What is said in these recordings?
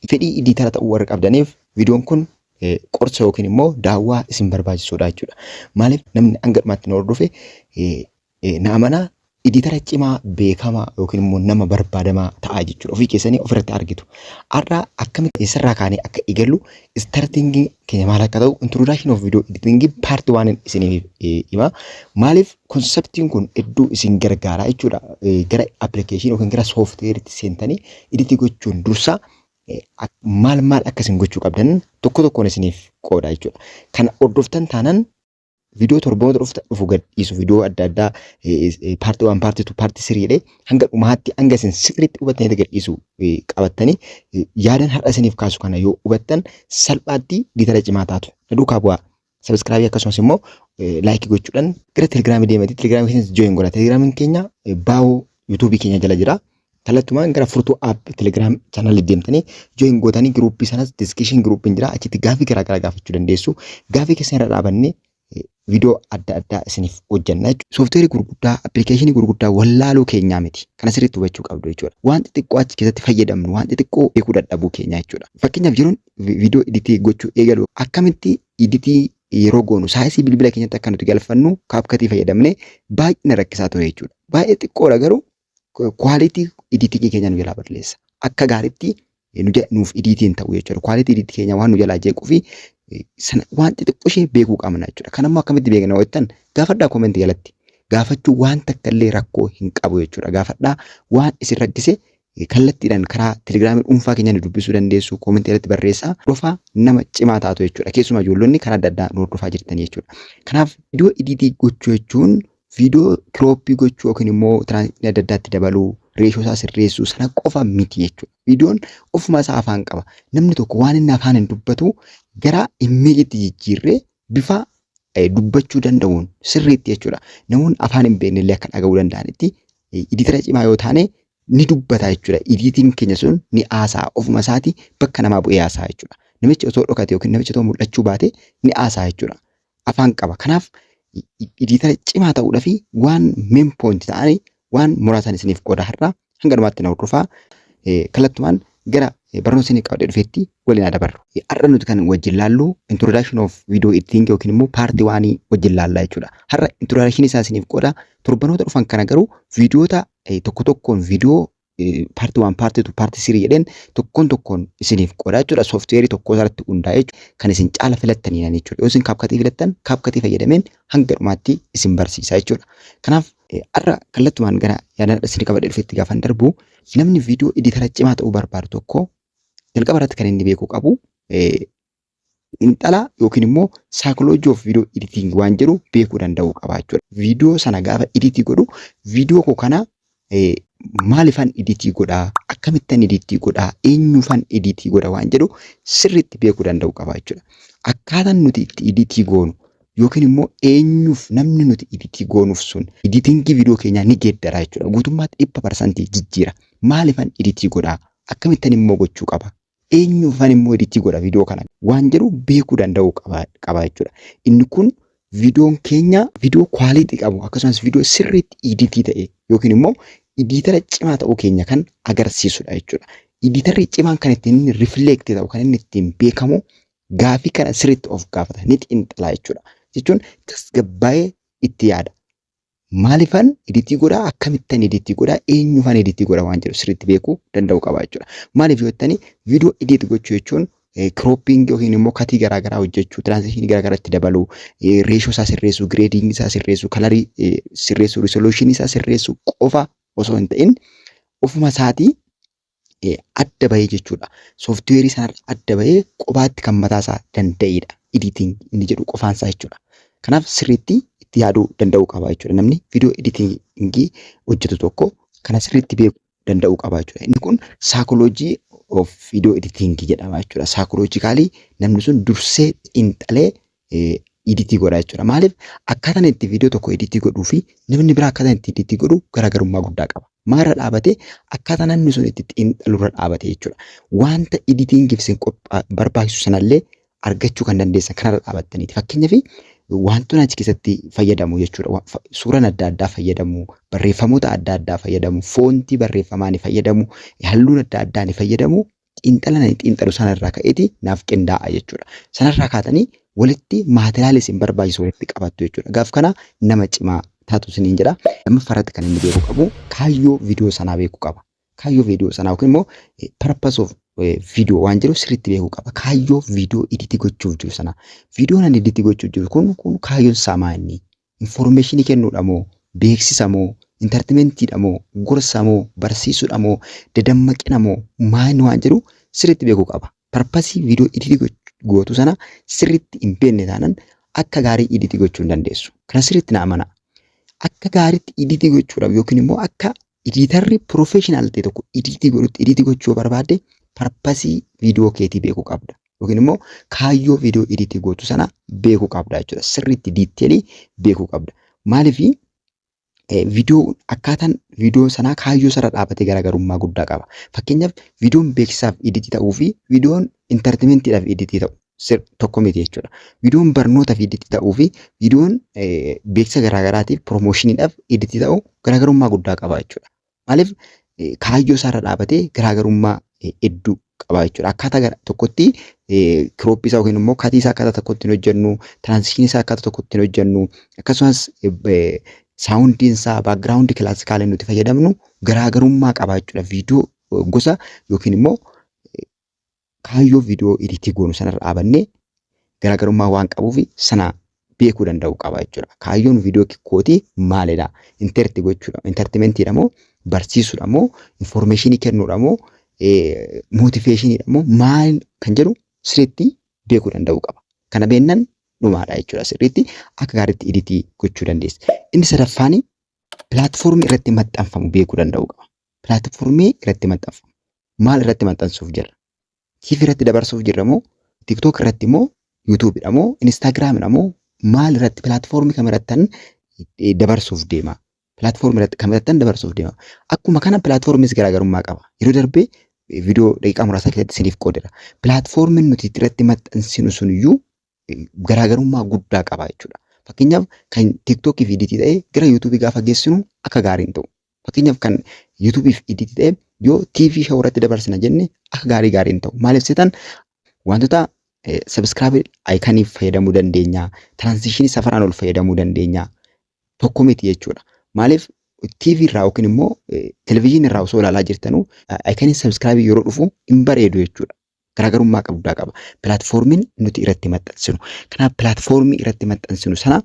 Fedhii editor ta'uu warra qabdaniif viidiyoon kun qorsa yookiin immoo daawwaa isin barbaachisuudha jechuudha. Maaliif namni hanga dhumaatti na hordofe na amanaa, editor cimaa beekamaa yookiin immoo nama barbaadamaa ta'a jechuudha. Ofii keessanii ofirratti argitu. Har'a akkamitti eessarraa kaanee akka eegallu, starting keenya maal akka ta'u, introduction of video editing part 1 isiniif hima. Maaliif conceptiin kun hedduu isin gargaara jechuudha. Gara application yookiin gara softwareetti seentanii edit gochuun dursa maal maal akka isin gochuu qabdan tokko tokkoon isiniif qooda jechuudha. Kana hordoftan taanaan viidiyoo torboota dhufu gad dhiisu, viidiyoo adda addaa part 1, part 2, part 3 jedhee hanga dhumaatti, hanga isin sirriitti hubattanii gad dhiisu qabattanii, yaadan har'a isiniif kaasu kana yoo hubattan salphaatti editor cimaa taatu. Na duukaa bu'aa. Subscribe akkasumas immoo like gochuudhaan gara Telegramii deemati. Telegramii keessatti join godha. Telegramiin keenya bio YouTubeii keenya jala jira. Kallattumaan gara Furtuu App Telegram channelii deemtanii join gootanii, groupii sanas discussion groupiin jira, achitti gaafii garaa garaa gaafachuu dandeessu. Gaafii keessan irra dhaabannee viidiyoo adda addaa isiniif hojjenna jechuudha. Softwareii gurguddaa, applicationii gurguddaa wallaaluu keenyaa miti. Kana sirriitti hubachuu qabdu jechuudha. Waan xixiqqoo achi keessatti fayyadamnu, waan xixiqqoo beekuu dadhabuu keenyaa jechuudha. Fakkeenyaaf, yeroon viidiyoo edit gochuu eegalu, akkamitti edit yeroo goonu sizeii bilbila keenyatti akka nuti galfannu CapCutii fayyadamnee baay'ee rakkisaa ture jechuudha. Baay'ee xiqqoodha, garuu quality editingii keenya nu jalaa balleessa. Akka gaariitti nuuf editiin ta'u jechuudha. Quality editii keenya waan nu jalaa jeequu fi sana waan xixiqqoo ishee beekuu qabna jechuudha. Kanammoo akkamitti beekna jettan, gaafadhaa commentii jalatti. Gaafachuu waan takka illee rakkoo hin qabu jechuudha. Gaafadhaa, waan isin rakkise kallattiidhaan karaa Telegramii dhuunfaa keenya nu dubbisuu dandeessu, commentii irratti barreessaa. Hordofaa, nama cimaa taatu jechuudha. Keessumaa ijoollonni karaa adda addaa nu hordofaa jirtan jechuudha. Kanaaf viidiyoo edit gochuu jechuun viidiyoo crop gochuu yookiin immoo transitionii adda addaatti dabaluu, ratio isaa sirreessuu sana qofa miti jechuudha. Viidiyoon ofuma isaa afaan qaba. Namni tokko waan inni afaan hin dubbatu gara imageitti jijjiirree bifa dubbachuu danda'uun sirriitti jechuudha. Namoonni afaan hin beekne illee akka dhaga'uu danda'anitti editor cimaa yoo taane ni dubbata jechuudha. Editiin keenya sun ni haasa'a, ofuma isaatii bakka namaa bu'ee haasa'a jechuudha. Namichi osoo dhokate yookiin namichi osoo mul'achuu baate ni haasa'a jechuudha. Afaan qaba. Kanaaf editor cimaa ta'uudhaaf waan main point ta'anii waan muraasan isiniif qooda har'a, hanga dhumaatti na hordofaa. Kallattumaan gara barnoota isinii qabadhee dhufeetti waliin haa dabarru. Har'a nuti kan wajjin laallu introduction of video editing yookiin immoo part oneii wajjin laallaa jechuudha. Har'a introduction isaa isiniif qooda. Torbanoota dhufan kana garuu viidiyoota tokko tokkoon, viidiyoo part 1, part 2, part 3 jedheen tokkoon tokkoon isiniif qooda jechuudha. Softwareii tokko irratti hundaa'ee kan isin caala filattanii jechuudha. Yoo isin CapCutii filattan, CapCutii fayyadameen hanga dhumaatti isin barsiisa jechuudha. Kanaaf har'a kallattumaan gara yaada isin qabadhee dhufetti gaafan darbu, namni viidiyoo editor cimaa ta'uu barbaadu tokko jalqaba irratti kan inni beekuu qabu xiinxalaa yookiin immoo psychology of video editing waan jedhu beekuu danda'uu qaba jechuudha. Viidiyoo sana gaafa edit godhu, viidiyoo koo kana maalifan edit godhaa, akkamittan edit godhaa, eenyufan edit godha waan jedhu sirriitti beekuu danda'uu qaba jechuudha. Akkaataan nuti itti edit goonu yookiin immoo eenyuuf namni nuti edit goonuuf sun editingii viidiyoo keenyaa ni geeddara jechuudha. Guutummaatti 100% jijjiira. Maalifan edit godhaa? Akkamittan immoo gochuu qaba? Eenyuufan immoo edit godha viidiyoo kana waan jedhu beekuu danda'uu qaba jechuudha. Inni kun viidiyoon keenya viidiyoo quality qabu akkasumas viidiyoo sirriitti edit ta'e yookiin immoo editor cimaa ta'uu keenya kan agarsiisudha jechuudha. Editorri cimaan kan ittiin inni reflect ta'u, kan inni ittiin beekamu, gaafii kana sirriitti of gaafata, ni xiinxalaa jechuudha. Jechuun tasgabbaa'ee itti yaada. Maalifan edit godhaa, akkamittan edit godhaa, eenyufan edit godha waan jedhu sirriitti beekuu danda'uu qaba jechuudha. Maaliif yoo jettanii, viidiyoo edit gochuu jechuun cropping yookiin immoo cutii garaagaraa hojjechuu, transitionii garaagaraa itti dabaluu, ratio isaa sirreessuu, gradingii isaa sirreessuu, colorii sirreessuu, resolutionii isaa sirreessuu qofa osoo hin ta'in, ofuma isaatii adda bahee jechuudha. Softwareii sanarra adda bahee kophaatti kan mataa isaa danda'edha. Editing inni jedhu qofaan isaa jechuudha. Kanaaf sirriitti itti yaaduu danda'uu qaba jechuudha. Namni viidiyoo editingii hojjetu tokko kana sirriitti beekuu danda'uu qaba jechuudha. Inni kun psychology of video editing jedhama jechuudha. Psychologically namni sun dursee xiinxalee edit godha jechuudha. Maaliif akkaataan itti viidiyoo tokko edit godhuu fi namni biraa akkaataan itti edit godhu garaagarummaa guddaa qaba. Maalirra dhaabatee? Akkaataa namni sun itti xiinxalurra dhaabate jechuudha. Wanta editingiif isin barbaachisu sanallee argachuu kan dandeessan kanarra dhaabattaniiti. Fakkeenyaaf, wantoonni achi keessatti fayyadamu jechuudha. Suuraan adda addaa fayyadamu, barreeffamoota adda addaa fayyadamu, fontii barreeffamaa ni fayyadamu, halluun adda addaa ni fayyadamu. Xiinxala ani xiinxalu sanarraa ka'eeti naaf qindaa'a jechuudha. Sanarraa kaatanii walitti material isin barbaachisu walitti qabattu jechuudha. Gaaf kana nama cimaa taatu isiniin jedha. Lammaffaa irratti kan inni beekuu qabu kaayyoo viidiyoo sanaa beekuu qaba. Kaayyoo viidiyoo sanaa yookiin immoo purpose of video waan jedhu sirriitti beekuu qaba. Kaayyoo viidiyoo edit gochuuf jiru sana. Viidiyoon ani edit gochuuf jiru kun kaayyoon isaa maa inni? Information kennuudha moo? Beeksisa moo? Entertainmentiidha moo? Gorsa moo? Barsiisuudha moo? Dadammaqina moo? Maa inni waan jedhu sirriitti beekuu qaba. Purpose viidiyoo edit gootu sana sirriitti hin beekne taanaan akka gaarii edit gochuu hin dandeessu. Kana sirriitti na amanaa. Akka gaariitti edit gochuudhaaf yookiin immoo akka editorri professional ta'e tokko edit godhutti edit gochuu barbaadde purpose viidiyoo keetii beekuu qabda. Yookiin immoo kaayyoo viidiyoo edit gootu sana beekuu qabda jechuudha. Sirriitti detail beekuu qabda. Maaliif viidiyoo akkaataan viidiyoo sanaa kaayyoo sana dhaabatee garaagarummaa guddaa qaba. Fakkeenyaaf, viidiyoon beeksisaaf edit ta'uu fi viidiyoon entertainmentiidhaaf edit ta'u tokko miti jechuudha. Viidiyoon barnootaaf edit ta'uu fi viidiyoon beeksisa garaagaraatiif, promotioniidhaaf edit ta'u garaagarummaa guddaa qaba jechuudha. Maaliif, kaayyoo isaarra dhaabatee garaagarummaa hedduu qaba jechuudha. Akkaataa tokkotti crop isaa yookiin immoo cut isaa akkaataa tokkotti hin hojjennu, transition isaa akkaataa tokkotti hin hojjennu, akkasumas soundiin isaa, background classical nuti fayyadamnu garaagarummaa qaba jechuudha. Viidiyoo gosa yookiin immoo kaayyoo viidiyoo edit goonu sanarra dhaabannee garaagarummaa waan qabuuf sana beekuu danda'u qaba jechuudha. Kaayyoon viidiyoo kootii maalidha? Entertain gochuudha. Entertainmentiidha moo, barsiisuudha moo, information kennuudha moo, motivationiidha moo, maal kan jedhu sirriitti beekuu danda'uu qaba. Kana beeknan dhumaadha jechuudha. Sirriitti akka gaariitti edit gochuu dandeessa. Inni sadaffaan platform irratti maxxanfamu beekuu danda'uu qaba. Platform irratti maxxanfamu. Maal irratti maxxansuuf jirra? TV irratti dabarsuuf jirra moo, TikTok irratti moo, YouTubeiidha moo, Instagramidha moo, maal irratti, platform kam irrattan dabarsuuf deema? Platform irratti kam irrattan dabarsuuf deema? Akkuma kana platformis garaagarummaa qaba. Yeroo darbee viidiyoo daqiiqaa muraasa keessatti isiniif qoodera. Platformiin nuti irratti maxxansinu suniyyuu garaagarummaa guddaa qaba jechuudha. Fakkeenyaaf, kan TikTokiif edit ta'e gara YouTubeii gaafa geessinu akka gaarii hin ta'u. Fakkeenyaaf, kan YouTubeiif edit ta'e yoo TV show irratti dabarsina jenne akka gaarii gaarii hin ta'u. Maaliif seetan, wantoota subscribe iconiif fayyadamuu dandeenya. Transition safaraan ol fayyadamuu dandeenya. Tokko miti jechuudha. Maaliif, TV irraa yookiin immoo televizyiinii irraa osoo ilaalaa jirtanuu iconiin subscribe yeroo dhufu hin bareedu jechuudha. Garaagarummaa guddaa qaba. Platformiin nuti irratti maxxansinu. Kanaaf platform irratti maxxansinu sana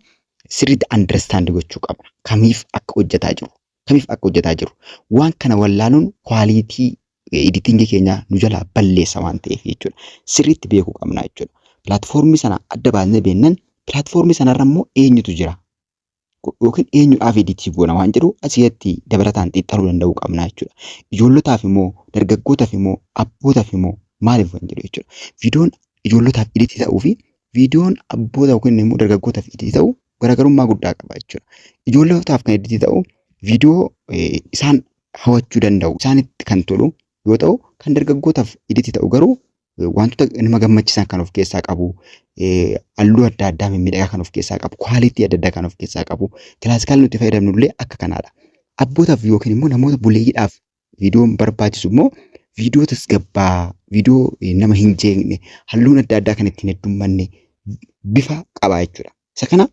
sirriitti understand gochuu qabna. Kamiif akka hojjetaa jiru. Kamiif akka hojjetaa jiru. Waan kana wallaaluun quality editing keenyaa nu jalaa balleessa waan ta'eef jechuudha. Sirriitti beekuu qabna jechuudha. Platform sana adda baasnee beeknan, platform sanarra immoo eenyutu jira? Yookiin eenyudhaaf edit goona waan jedhu asirratti dabalataan xiinxaluu danda'uu qabna jechuudha. Ijoollotaaf immoo, dargaggootaaf immoo, abbootaaf immoo, maaliif waan jedhu jechuudha. Viidiyoon ijoollotaaf edit ta'uu fi viidiyoon abboota yookiin immoo dargaggootaaf edit ta'u garaagarummaa guddaa qaba jechuudha. Ijoollotaaf kan edit ta'u viidiyoo isaan hawwachuu danda'u, isaanitti kan tolu yoo ta'u, kan dargaggootaaf edit ta'u garuu wantoota nama gammachiisan kan of keessaa qabu, halluu adda addaa mimmiidhagaa kan of keessaa qabu, quality adda addaa kan of keessaa qabu, classical nuti fayyadamnu illee akka kanaadha. Abbootaaf yookiin immoo namoota buleeyyiidhaaf viidiyoon barbaachisu immoo viidiyoo tasgabbaa, viidiyoo nama hin jeeqne, halluun adda addaa kan ittiin heddummanne bifa qaba jechuudha. Isa kana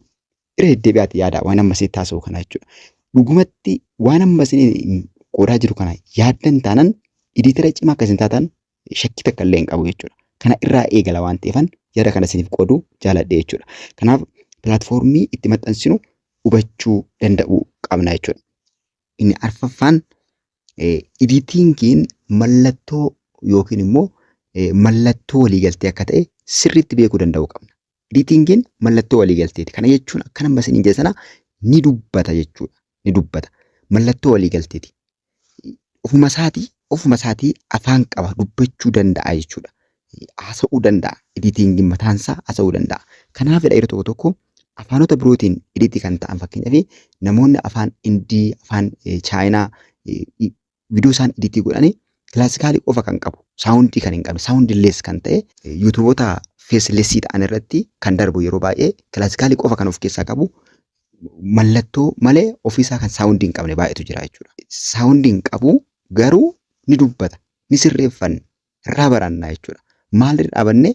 irra deddeebi'aati yaada waan amma isinitti haasa'u kana jechuudha. Dhugumatti waan amma isin qoodaa jiru kana yaaddan taanan editor cimaa akka isin taatan shakkii takka illee hin qabu jechuudha. Kana irraa eegala waan ta'eefan yaada kana isiniif qooduu jaaladhe jechuudha. Kanaaf platform itti maxxansinu hubachuu danda'uu qabna jechuudha. Inni arfaffaan editingiin mallattoo yookiin immoo mallattoo waliigaltee akka ta'e sirriitti beekuu danda'uu qabna. Editingiin mallattoo waliigalteeti. Kana jechuun akka nama isiniin jedhe sana ni dubbata jechuudha. Ni dubbata. Mallattoo waliigalteeti. Ofuma isaatii afaan qaba, dubbachuu danda'a jechuudha. Haasa'uu danda'a. Editingiin mataan isaa haasa'uu danda'a. Kanaafidha yeroo tokko tokko afaanota birootiin edit kan ta'an. Fakkeenyaaf, namoonni afaan Indii, afaan Chaayinaa viidiyoo isaan edit godhanii classical qofa kan qabu, sound kan hin qabne, soundless kan ta'e, YouTubeoota faceless ta'an irratti kan darbu yeroo baay'ee classical qofa kan of keessaa qabu, mallattoo malee ofiisaa kan sound hin qabne baay'eetu jira jechuudha. Sound hin qabu garuu ni dubbata, ni sirreeffanna. Irraa baranna jechuudha. Maalirra dhaabannee?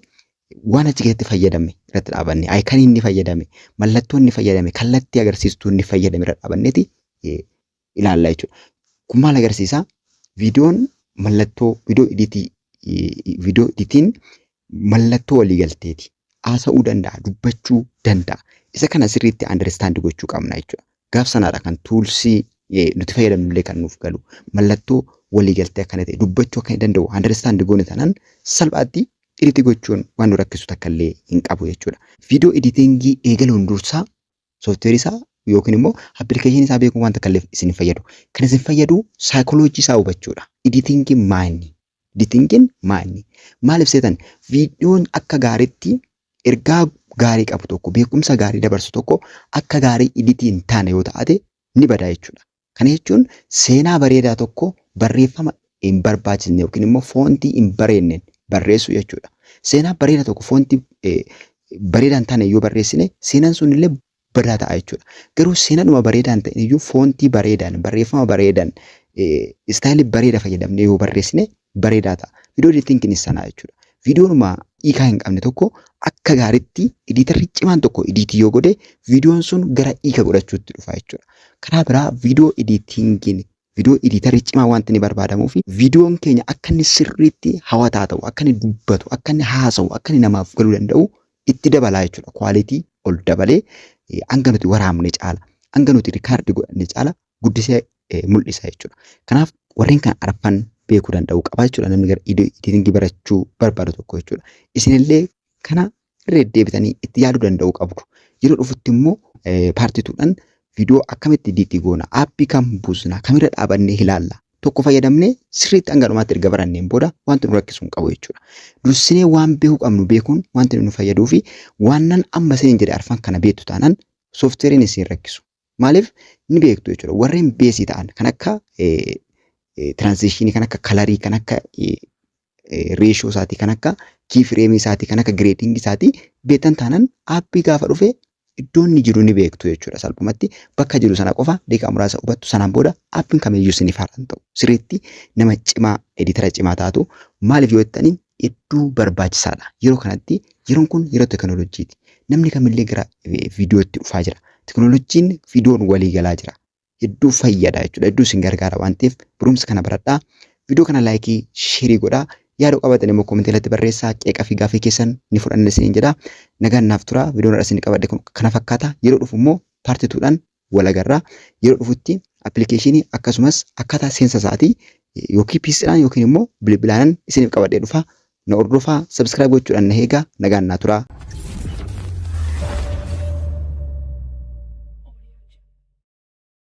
Waan achi keessatti fayyadame irratti dhaabanne, icon inni fayyadame, mallattoo inni fayyadame, kallattii agarsiistuu inni fayyadame irra dhaabanneeti ilaalla jechuudha. Kun maal agarsiisa? Viidiyoon mallattoo viidiyoo editii, viidiyoo editiin mallattoo waliigalteeti. Haasa'uu danda'a, dubbachuu danda'a. Isa kana sirriitti understand gochuu qabna jechuudha. Gaaf sanaadha kan toolsii nuti fayyadamnu illee kan nuuf galu. Mallattoo waliigaltee akkana ta'e, dubbachuu akka inni danda'u understand goone taanaan, salphaatti edit gochuun waan nu rakkisu takka illee hin qabu jechuudha. Viidiyoo editingii eegaluun dursaa sooftiweerii isaa yookiin immoo appilikeeshinii isaa beekuun waan takka illee isin hin fayyadu. Kan isin fayyadu saayikooloojii isaa hubachuudha. Editingiin maali? Editingiin maali? Maaliif seetan? Viidiyoon akka gaariitti ergaa gaarii qabu tokko, beekumsa gaarii dabarsu tokko akka gaarii editii hin taane yoo taate ni bada jechuudha. Kana jechuun seenaa bareedaa tokko barreeffama hin barbaachisne yookiin immoo foontii hin bareedneen barreessuu jechuudha. Seenaa bareedaa tokko foontii bareedaa hin taane yoo barreessine, seenaan sun illee badaa ta'a jechuudha. Garuu seenaadhuma bareedaa hin ta'in iyyuu foontii bareedaan, barreeffama bareedaan, istaayilii bareedaa fayyadamnee yoo barreessine bareedaa ta'a. Viidiyoo editingiinis sana jechuudha. Viidiyoonuma hiikaa hin qabne tokko akka gaariitti editarri cimaan tokko editii yoo godhe, viidiyoon sun gara hiika godhachuutti dhufa jechuudha. Karaa biraa viidiyoo editingiin viidiyoo editarri cimaa wanti inni barbaadamuu fi viidiyoon keenya akka inni sirriitti hawataa ta'u, akka inni dubbatu, akka inni haasa'u, akka inni namaaf galuu danda'u itti dabalaa jechuudha. Quality ol dabalee hanga nuti waraabne caala, hanga nuti record godhanne caala guddisee mul'isa jechuudha. Kanaaf warreen kan arfan beekuu danda'u qaba jechuudha namni gara editingii barachuu barbaadu tokko jechuudha. Isinillee kana irra deddeebitanii itti yaaduu danda'uu qabdu. Yeroo dhufutti immoo part twodhaan viidiyoo akkamitti edit goona, aappii kam buusna, kamirra dhaabannee ilaalla. Tokko fayyadamnee sirriitti hanga dhumaatti erga baranneen booda wanti nu rakkisu hin qabu jechuudha. Dursinee waan beekuu qabnu beekuun wanti nu fayyaduu fi waan nan amma isiniin jedhe arfan kana beektu taanaan sooftiweeriin isin rakkisu. Maaliif? Ni beektu jechuudha. Warreen basic ta'an kan akka transitionii, kan akka colorii, kan akka ratio isaatii, kan akka keyframeii isaatii, kan akka gradingii isaatii beektan taanaan, aappii gaafa dhufe iddoo inni jiru ni beektu jechuudha. Salphumatti bakka jiru sana qofa daqiiqaa muraasa hubattu. Sanaan booda aappiin kamiyyuu isiniif haaraan ta'u. Sirriitti nama cimaa, editara cimaa taatu. Maaliif yoo jettanii, hedduu barbaachisaadha. Yeroo kanatti, yeroon kun yeroo teekinooloojiiti. Namni kamillee gara viidiyootti dhufaa jira. Teekinooloojiin viidiyoon walii galaa jira. Hedduu fayyada jechuudha. Hedduu isin gargaara waan ta'eef barumsa kana baradhaa. Viidiyoo kana like, share godhaa. Yaada qabatan immoo commentii irratti barreessaa. Qeeqa fi gaaffii keessan ni fudhanna isiniin jedha. Nagaan naaf tura. Viidiyoon har'a isin qabadhe kun kana fakkaata. Yeroo dhufu immoo part twodhaan wal agarra. Yeroo dhufutti appilikeeshinii akkasumas akkaataa seensa isaatii yookiin PCdhaan yookiin immoo bilbilaanan isiniif qabadhee dhufa. Na hordofaa, subscribe gochuudhaan na eegaa. Nagaan naa tura.